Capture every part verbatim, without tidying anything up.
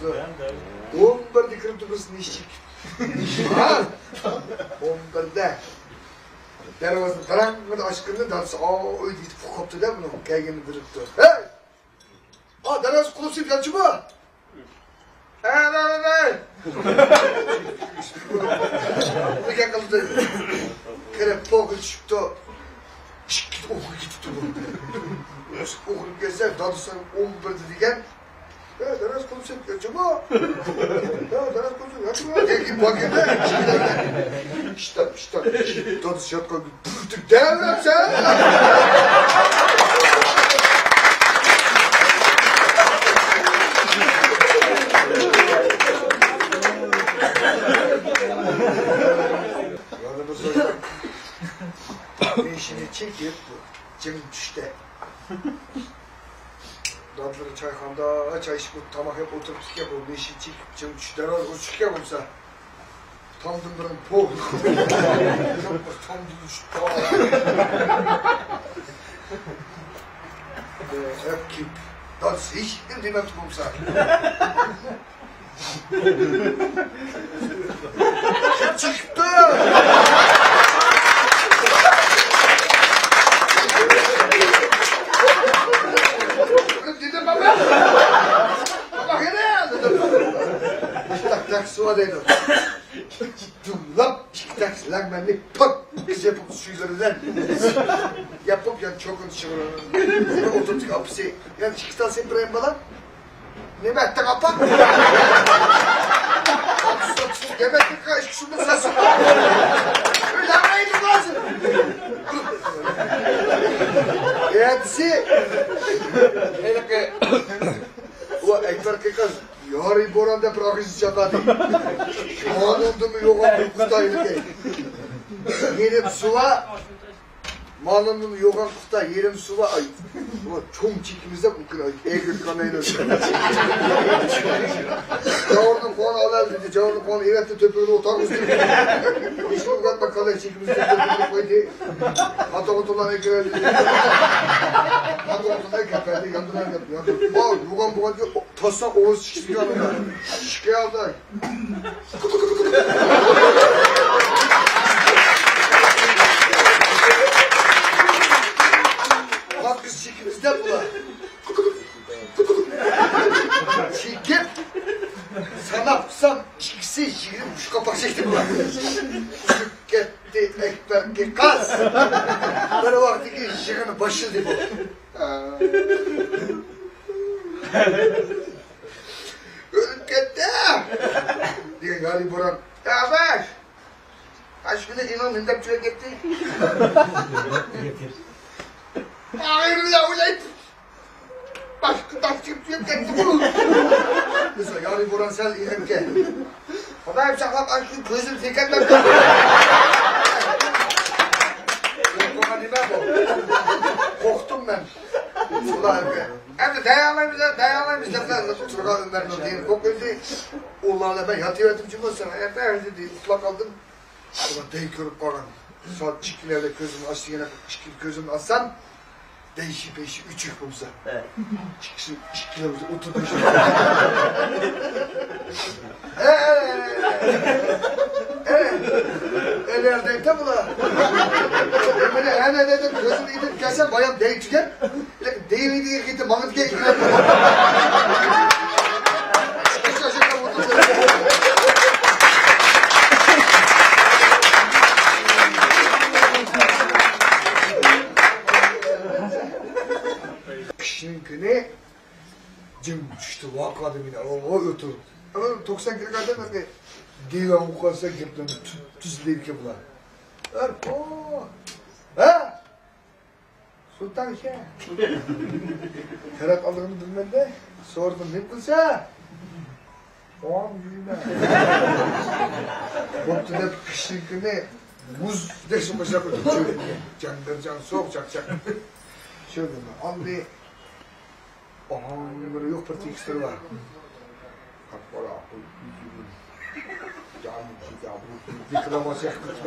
ئون بىردە كىرىپتۇ بىز نىشچىك. ھە؟ ئون بىردە. دەرۋازىنى قاراڭغۇدا ئاچقىنىدا دادىسى ئا ئۆيدە يېتىپ قوپتۇ-دە، بۇنىڭ كەلگىنىنى بىلىپتۇ. ھەي! ئا، دەرۋازا قۇلۇپ سېلىپ ياتچىمۇ؟ ھە، ھە، ھە، ھە. بىر گەپ قىلدى. كىرىپ پوقى چۈشۈپتۇ. ئىككى ئوغرى كېتىپتۇ بۇ. ئوغرى كەلسە، دادىسى ئون بىردە دېگەن. ھە، دەرۋازا قۇلۇپ سېلىپ ياتچىمۇ؟ ھە، دەرۋازا قۇلۇپ سېلىپ ياتچىمۇ؟ دېگەن باكىدە. ئىشتاپ، ئىشتاپ، دادىسى ياتقان دەۋرەمسەن! يەنە بىر سۆز. بېشىنى چېكىپ، جىم چۈشتى. دادىلىرى چايخانىدا چاي ئىچىپ، تاماق يەپ ئولتۇرۇپتىكەن، بۇ بېشىنى چېكىپ، جىم چۈشتى. دەرۋازا ئوچۇقكەن بولسا، تامدىن بىرىڭ پو. بىر تامدىن ئۈچ تا. ئەپ كېلىپ، دادىسى ھېچ نېمە دېمەپتۇ بولسا. كىم چېكىپتۇ؟ دېدىم، بابا. بابا، قېنى؟ دېدىم. تاك، تاك، سۇ دەيدۇ. دۇملاپ ئىككى تەخسە لەڭمەننى پاك ئىككى زېپۇق سۈيلىرىدىن ياپىپ يەنە چوكىنى چىقىرىپ ئولتۇرۇپتىكەن ئاپىسى. يەنە ئىككى تال سېپىرايىم بالام. نېمە ئەتتىڭ ئاپا؟ يېمەكلىككە ئىككى سۇمۇ سەسۇ. ئۆيلەڭمەيدۇ لازىم. ئەتىسى ھېلىقى ئۇ ئەكبەر قېقىز. يارى بوران دەپ راغىسى چاتادى. مانىڭدىمۇ يوغان بىر قۇتا ئىدىكەن. يېرىم سۇۋا، مانىڭدىمۇ يوغان قۇتا، يېرىم سۇۋا. ئاي، بۇ چوڭ چېكىمىز دەپ ئۇكىنى ئاي، ئېگىز قانايلى. جاۋۇرنىڭ قولىنى ئالالىدى، جاۋۇرنىڭ قولىنى ئېۋەتتى، تۆپۈرىنى ئوتاغا ئۈزدى. ھېچ بولغاندا قالاي چېكىمىزنى تۆپۈرۈپ قويدى. ئاتا-ئوتۇلار ئەكىرەلدى. ئاتا-ئوتۇلار ئەكىرەلدى، ياندۇرار دەپ، ياندۇر. ئاي، يوغان بولغان تاسا ئوغۇز چىقىشتى يانىدا. ئىشىككە ئالداي. قاقىز چېكىمىز دەپ بۇلار. چېكىپ، ساناپ قىلسام، ئىككىسى يىگىرمە ئۈچ قاپاق چەكتى بۇلار. ئۆلۈپ كەتتى ئەكبەر قېقىز. بىر ۋاقىتتىكى يىغىنى باشلىدى بۇ. ئۆلۈپ كەتتى! دېگەن يارى بوران. يا ئاباش! ئاشۇ كۈنى ئېنىڭ نېمە دەپ تۈگەپ كەتتى؟ ئاغىرىمدا ئويلايتتىم. باشقا تاش چىقىپ تۈگەپ كەتتىغۇ. دېسە، يارى بوران سەل ئېغىركەن. خۇدايىم ساقلاپ، ئاشۇ كۈنى كۆزۈم سېكەتلەپ كەتتى. بۇ نېمە بۇ؟ قورقتۇم مەن. ئۇلار ئەمدى دەيەلەيمىز، دەيەلەيمىز دەپلا تۇرغان ئۆمەرنىڭ دېگىنى قوقۇلدى. ئۇلارلا مەن ياتىۋەتتىم جۇمۇ ساڭا ئەمدى ئەمدى دېيىپ ئۇخلاپ قالدىم. ئۇلار دەي كۆرۈپ قالغان. سائەت ئىككىلەردە كۆزۈمنى ئاچتى، يەنە ئىككى كۆزۈمنى ئاچسام، دەي شىپەي شى ئۈچۈك بولسا. ھە. ئىككىسى ئىككىلەر بولسا ئولتۇرۇپ. ھە، ھە، ھە، ھە. ئەلەر دەيتە بۇلار. مانا ئەنە دەيتە كۆزۈمنى ئېتىپ كەلسەم، بايام دەي تۈگەپ. دېيىلىدىغان گېتى ماڭىدىكەن ئىككىلەپ. قىشنىڭ كۈنى جىم چۈشتى، ۋاقادىن مېنى ئاۋۇ ئۆتۈپ. ئەمما توقسان كىلوگرام دېگەن دىۋان قالسا گەپلەرنى تۈ-، تۈزلەيدىكەن بۇلار. ھە؟ سۇلتان شاھ. تەرەت ئالدىغىنى بىلمەمدە، سورىدىم، نېمە قىلسا؟ ئوڭ يۈرمە. بوپتۇ دەپ، قىشنىڭ كۈنى مۇزدەك سوقۇشلاپ ئۆتۈپ چۆرۈمگە. جاڭگىر جاڭ سوق، چاقچاق. چۆرۈمگە ئالدى. ئاھاڭلىرى يوق، بىر تېكىستلىرى بار. قاپقارا، قوي، يۈزۈم. جانىم، جانىم، دېكلاماتسىيە قىلىپ.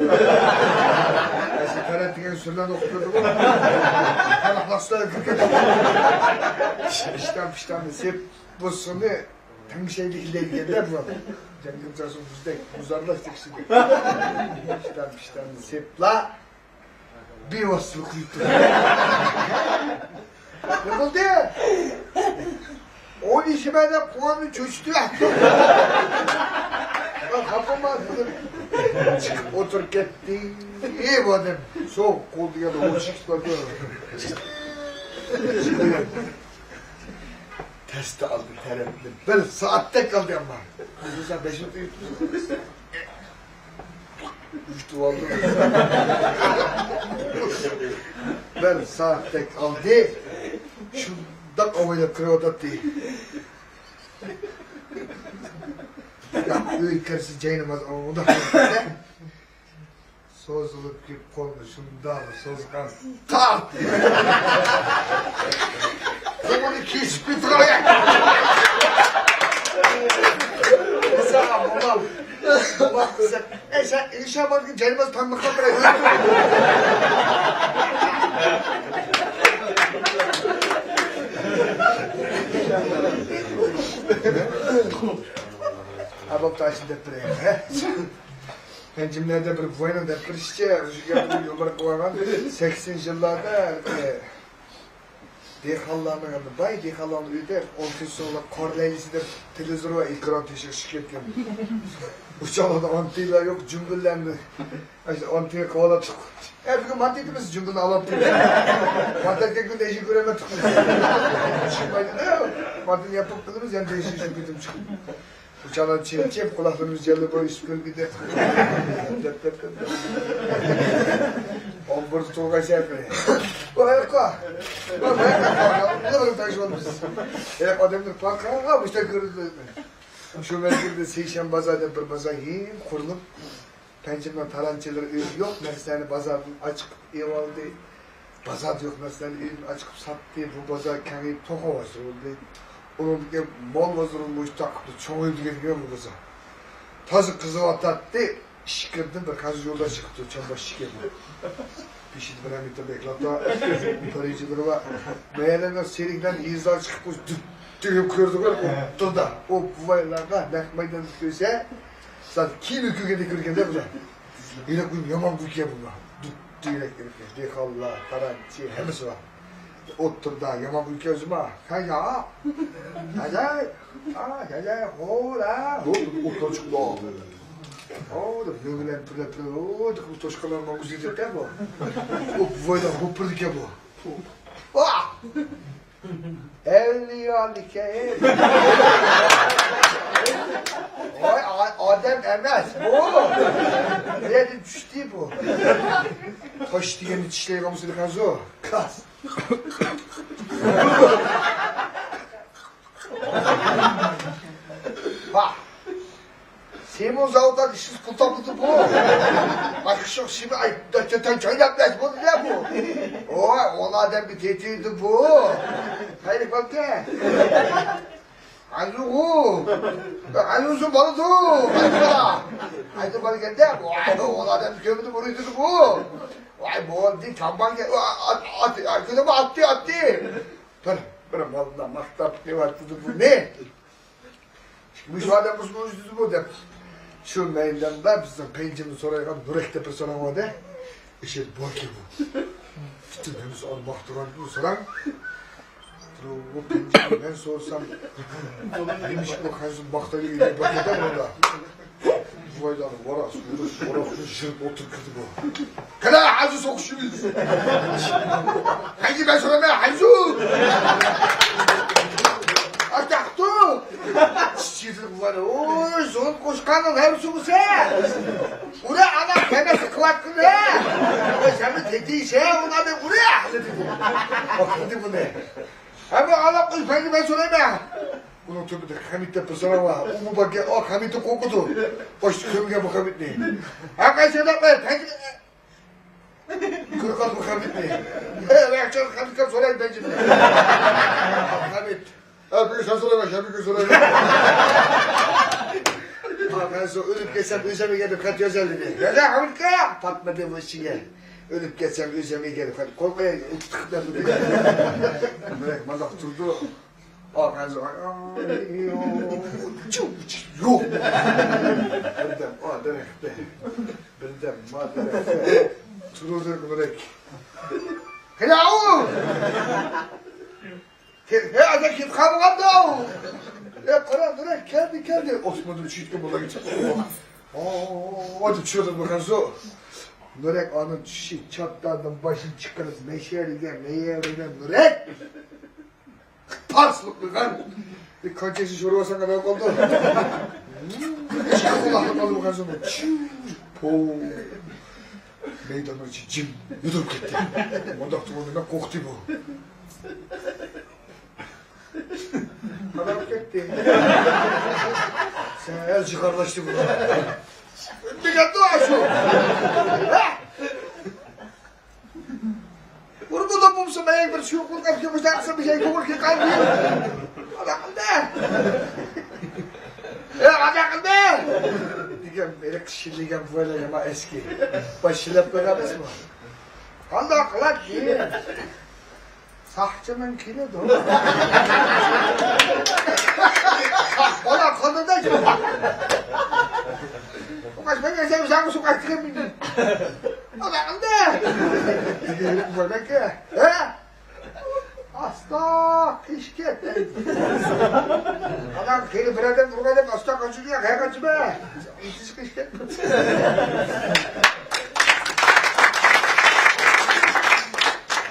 ئەسلى تەرەت دېگەن سۈرلەرنى ئوقۇپ كىردىغۇ. قاراقلاسلار كىرگەن. ئىشتان پىشتاننى سېپ، بۇسۇنى تەڭشەيلى ئىلەي دېگەندە بۇ. جەڭگىم چاسۇن بىزدەك مۇزارلاش تېكىستىدەك. پىشتان، پىشتاننى سېپلا، بىۋاسىتە قويۇپ تۇر. نېمە بولدى؟ ئون ئىككى مەدە قۇۋاننى چۆچۈتۈۋەتتى. خاپىما دېدىم. چىقىپ ئولتۇرۇپ كەتتى. ئى بۇ ئادەم. سوغۇق قول دېگەن ئون ئىككى بار. تەستە ئالدى تەرەپنى بىر سائەتتەك ئالدى ئەمما. بىز بولسا بەش مىنۇت يۈتتۇق. يۈتۈۋالدىم. بىر سائەتتەك ئالدى. شۇنداق ئاۋايلاپ كىرىۋاتاتتى. يا، ئۆيگە كىرسە جايناماز ئۇنداق. سوزۇلۇپ كېلىپ قولنى شۇنداق سوزغان. تارت! سەن ئۇنى كېسىپ كېتىرەي! دېسە، مومام، مومام دېسە، ئەي، سەن ئىنشا باركىن جايناماز پەممىقلاپ بېرەي. ھە، بوپتۇ، ئاشۇنداق دەپ بېرەي. پەنجىملەردە بىر بوۋاينىڭ دەپ بېرىشىچە، مۇشۇ گەپنى يۇمۇر قىلىۋالغان، سەكسىنىنچى يىللاردا، ئە، دېھقانلارنىڭ، باي دېھقانلارنىڭ ئۆيىدە ئون تۆت سوملۇق قار لەيلىسى دەپ تېلېۋىزور ۋە ئېكران تېشىغا چىقىپ كەتكەن. ئۇ چاغلاردا ئانتېننا يوق، جۇڭگوللارنى ئاشۇ ئانتېننا قىلىۋالاتتۇق. ئە، بۈگۈن مانتا ئېتىمىز، جۇڭگولنى ئالاپتىمىز. مانتا ئەتكەن كۈنى دەيشىن كۆرەلمەپتۇق. چىقمايدۇ. مانتىنى ياپىپ قىلىمىز، يەنە دەيشىن شۇ كۈنى چىقىپ. ئۇچانا چىم چىم، قۇلاقلىرىمىز جەللە بويى سۈپۈرگىدەك. دەپ، دەپ، دەپ، دەپ. ئون بىردە تۇرغان شەرقى. بۇ ئاياققا. بۇ ئاياققا. بۇ ئاياققا. بۇ ئاياققا. ئاياق ئادەملەر پاكا، مۇشتا كۆرۈندى. شۇ مەزگىلدە سەيشەنبە بازار دەپ بىر بازار يېڭى قۇرۇلۇپ، پەنجىمنىڭ تالانچىلىرى ئۆيدە يوق نەرسىلەرنى بازاردىن ئاچىقىپ ئېلىۋالدى. بازاردا يوق نەرسىلەرنى ئۆيدىن ئاچىقىپ ساتتى. بۇ بازار كېڭىيىپ توخۇ بازىرى بولدى. ئۇنىڭدىن كېيىن مال بازىرى مۇشۇ تاقىپتۇ، چوڭىيىدۇ دېگەن بۇ بازار. تازا قىزىۋاتاتتى. ئىچكىرىدىن بىر قانچە يولداش چىقىپتۇ، چامباش ئىكەن. بېشىدا بىر مېتىر ئەكلاپتا، پەرىجىلىرى بار. مەيەلەرنىڭ سېرىكلەرنى يېزىلارغا چىقىپ قويسا، دۈپ تېگىپ كۆردى بىر ئوتتۇرىدا. ئۇ بوۋايلارغا نەق مەيداندا كۆرسە، زادى كىنو كۆرگەندەك كۆرگەندە بۇلار. ھېلىقى يامان گۇيكەن بۇلار. دۈپ تېگىپ دېھقانلار، تالانچى، ھەممىسى بار. ئوتتۇرىدا يامان گۇيكەن زۇما. ھەي يا. ھەي ھەي. ھەي ھەي. ھو لا. ھو، ئوتتۇرا چىقىدۇ. ھو دەپ مۆڭگىلەپ پۈرلەپ پۈرلەپ، ھو دەپ توشقانلار ماڭا ئۈزۈلدى بۇ. ئۇ بوۋايلار ھوپپۇردىكەن بۇ. ۋاھ! ئەۋلىيالىكەن. ۋاي، ئا-، ئادەم ئەمەس بۇ. نېرەدىن چۈشتى بۇ؟ تاش دېگەننى چىشلەيدىغان بولسا دېگەنسۇ. كاس. ۋاھ. سېمونت زاۋۇتلاردا ئىشسىز پۇل تاپىدۇ بۇ. باشقا شۇ شىمى ئاي، چايناپ بەرسە بولدى دە بۇ. ۋاي، ئون ئادەمگە تېتىيدۇ بۇ. خەيرى بولدى. ھەزۇغۇ. ھەزۇزۇ بالىدۇ. ھەزۇ بالىگەندە، ۋاي، ئون ئادەمنى كۆمىدۇ، بۇرۇيدۇ بۇ. ۋاي، بولدى، تامام. ئات، ئات، ئات، ئاتتى، ئاتتى. بىر، بىر بالىلار ماختاپ قېلىۋاتىدۇ بۇنى. مۇشۇ ئادەم بۇزۇپ ئۆزىدى بۇ دەپ. شۇ مەيداندا بىزنىڭ پەنجىمنى سورايدىغان نۇرەك دەپ بىر ساراڭ بار دە. ئىچىدە باركەن بۇ. پۈتۈن ھەممىسى ئۇنى ماختىغان بۇ ساراڭ. بۇ پەنجىمنى مەن سورىسام، نېمىشقا بۇ خەنزۇ ماختايدۇ دەپ باركەن دە بۇندا. بۇ ۋايدانى ۋاراس، ۋۇرۇس، ۋاراس، ۋۇرۇس يۈرۈپ ئولتۇرۇپ كىردى بۇ. قېنى، ھازىر سوقۇشىمىز. ھەيدە، مەن سورايمەن، ھەنزۇ! ئاتاقتۇ! چىچىزلىق بار. ئوي، زور قوشقاننىڭ ھەرسۇ بولسا! ئۇرا، ئانا، كەمەسە قىلاتقىنى! ئوي، سەنمۇ تېتىيسە، ئۇنى ئۇرا! دېدى. باقتى بۇنى. ھەممە ئانا قوش، مەن، مەن سورايمەن. ئۇنىڭ تۆپىدە خەمىت دەپ بىر ساراڭ بار. ئۇمۇ باركەن، ئا، خەمىتنى قورقىدۇ. باش كۆمگەن بۇ خەمىتنى. ھە، قايسى ئادەم قوي، تەكلىپ. كۆرۈپ قالدى بۇ خەمىتنى. ھە، ۋە، چوڭ خەمىتكە سورايلى بەنجىدىن. خەمىت. ھە، بۈگۈن سەن سورايمەن، شەبىكە سورايمەن. ھە، مەن سو-، ئۆلۈپ كەتسەم، ئۆزەمگە دەپ خەت يازايلى دېدى. يازا، خەمىتكە! پاتمىدى بۇ ئىچىگە. ئۆلۈپ كەتسەم، ئۆزەمگە دەپ خەت. قول قوياي، ئۇتۇق دەپ. مانداق تۇردى. ئاغزى، ئاي، ئاي، يو، چۇ، چۇ، يو. بىردەم، ئا، دەرەختە. بىردەم، ما، دەرەختە. تۇرۇۋېرىپ بولىدۇ. قېنى ئاۋۇ؟ ھە، ئادەم كېتىپ قالمىغاندۇ؟ ھە، قارا، دەرەخ كەلدى، كەلدى. ئوسماندىن چۈشۈپ بولغان. ئو، دەپ چۈشۈردى بۇ قارىسۇ. نۇرەك ئانىڭ چۈشى چاتتاندىن باشىنى چىقىرىپ، مەشەدە دېگەن، مەيەدە دېگەن نۇرەك. پارسلىق قىلغان. بىر قانچە يىل شورۇۋالساڭ قانداق قالدى؟ ئىككى قۇلاقنى قالدى بۇ قارىسۇ. چىڭ، پو. مەيداننىڭ ئىچى جىم، يۇتۇپ كەتتى. مۇنداق تۇرغاندا مەن قورقتى بۇ. قاراپ كەتتى. سەل جىقارلاشتى بۇ. دېگەندۇ شۇ. ھە؟ ئۇرۇپ ئۇلاپ بولمىسا، مەن بىر سۇيۇق بولغان كېمىشتە قىلسا، بىر شەي كۆڭۈل كېلىپ قالدى. ئانا قىلدى. ئە، ئانا قىلدى. دېگەن بېرىق شىللىگەن بۇ يەرلەر يامان ئەسكى. باش شىلەپ قويغان ئەمەسمۇ؟ قانداق قىلاتتى؟ ساقچىمەن كېلىدۇ. بالا قالدىدا. ئۇقاش، مەن يەسەم ساڭا سۇ قاچتىغىن بىلدىم. ئانا قىلدى. دېگەن بۇ يەرلەرگە. ھە؟ ئاستا قېچىپ كەت. ئانام قېنى بىر ئادەم تۇرغان دەپ ئاستا قاچىدۇ يا، قەيەرگە قاچىمەن؟ ئېسىز قېچىپ كەت.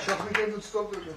شاخنى كەينىدىن تۇتۇپ تۇرىدۇ.